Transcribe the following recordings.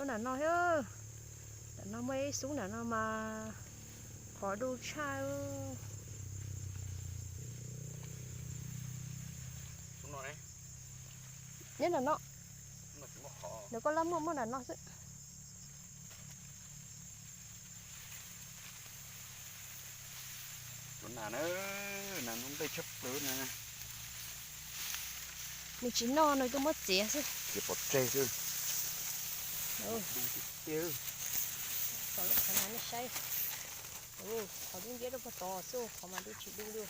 Nram no, nram no muaj ib xub nram no mas qhov du tshaj. Nyob nram no, nram koj lab muaj muaj nram no xwb. Cov nas na, nas no nplej tshaj plaws na. Nws tsis noj, nws tuaj muab txiav xwb. Txiav pov tseg xwb. Qhov du tiag tiag. Qhov lub qhov no nej saib. Qhov dub nciab rau puag tod xwb, qhov mas dub tsis dub li.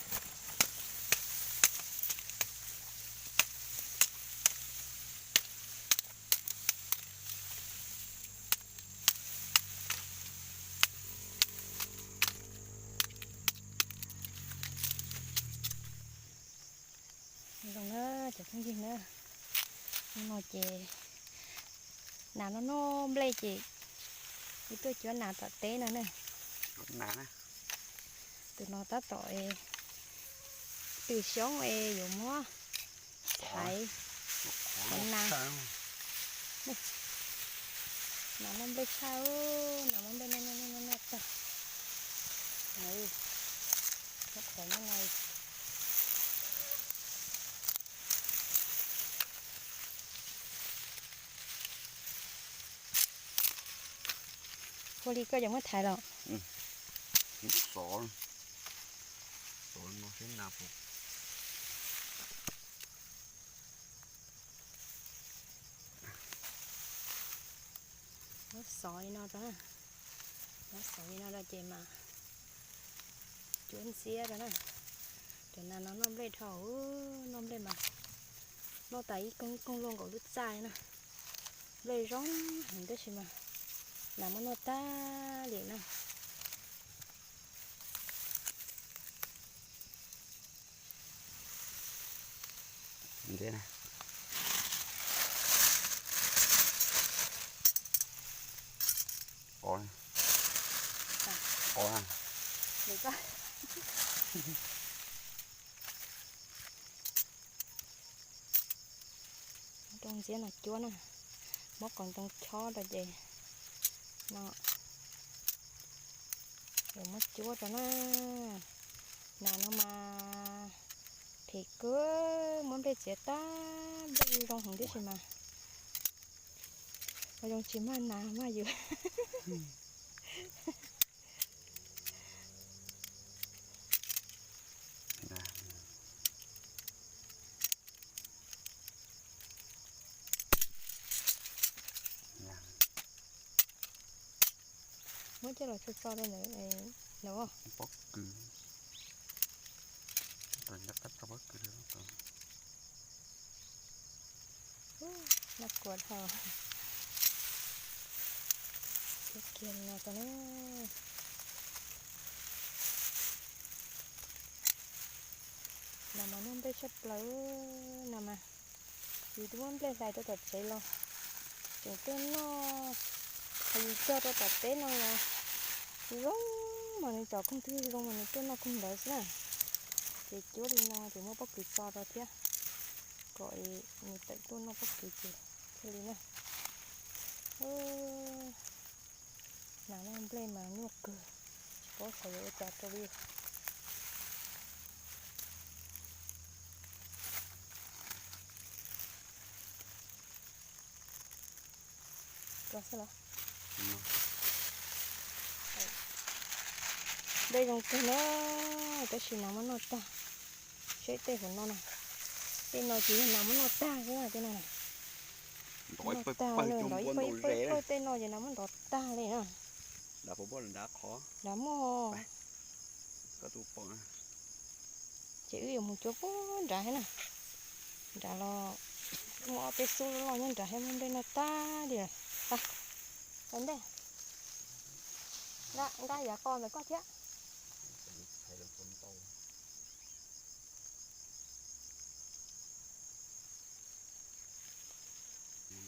Zoo na cov phooj ywg na, hnub no ces nas no noj nplej ces kuv tuaj cuab nas tom teb no na. Tus no tab tom twm xyoob es yuav muab thaiv qhov nas. Nas noj nplej tshaj, nas noj nplej noj noj noj tag. Qhov no ua li koj cov muab thaiv los. Xov, xov no seb nas puas Muab xov li no rau na, muab xov li no rau ces mas cuab ntxiab rau na. Cov nas no noj nplej dhau, noj nplej mas noj tas ib koog ib koog luaj nkaus lub txaj na. Nplej zoo heev tab sis mas nas muab noj tag li na. Ntoo ntxiab no cuab na, muab qos ntoo chob rau ces no, yuav muab cuab rau na. Nas no mas phem kawg, muab nplej txiav tag, nplej zoo heev tib si mas. Ua zoo tsis mag nas mag yus. Muab coj los tso tso rau ntawd no. Pob kws, rau qab tso pob kws. Noj kua dhau. Kiag no rau na. Nas mas noj nplej tshaj plaws no mas. Yus twb muab nplej hlais rau tom tsev los tseem tuaj noj. Yus cog rau tom teb no los zoo mas nws tsom koog twg zoo mas nws tuaj noj koog ntawd xwb na. Ces cuab li no ces muab pob kws tso rau thiab, kom nws tawm tuaj noj pob kws ces thiaj li na. Nas noj nplej mas nyuaj kawg, tsis paub xyov yuav ua cas rau li. Nplej zoo kawg na, tab sis nas muab noj tag. Seb tej hauv no na, tej no ces yog nas muab noj tag xwb na, tej no na. Nrov ib pawg pawg, nrov ib pawg ib pawg tej no ces nas muab nrov tag li na. Nrad muaj. Ces wb yuav mus cuab puag nrad thiab na. Nrad los muaj ob peb xub loj nyob nrad thiab, muab nplej noj tag li lawm. Ua ntej, nqa yav qos ntawm koj thiab.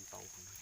Ntau heev.